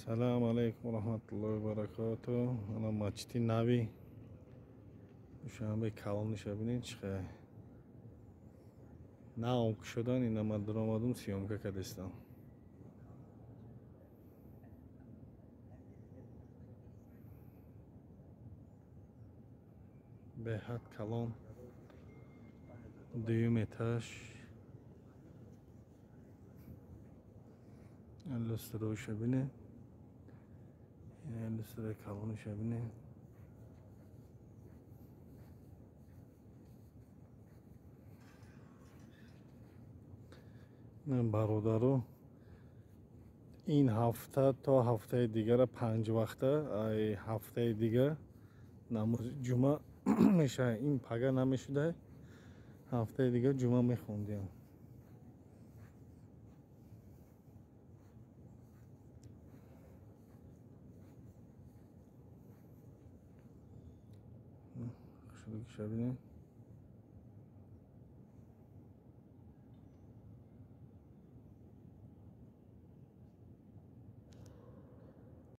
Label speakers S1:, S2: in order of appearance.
S1: Салому алайкум раҳматуллоҳи баракоту. Ана масҷиди нави Душанбе калониша бинед, чӣ хел нав шудан. Ина ман даромадум, съёмка кардистам. Беҳад калон, дуюм этаж, люстроиша бинед, люстрои калониша бинед. Бародаро, ин ҳафта то ҳафтаи дигара 5 вақта, ай ҳафтаи дига намози ҷумъа мешавад. Ин пага намешуда, ҳафтаи дига ҷумъа мехондем. Хушрӯгиша бинед.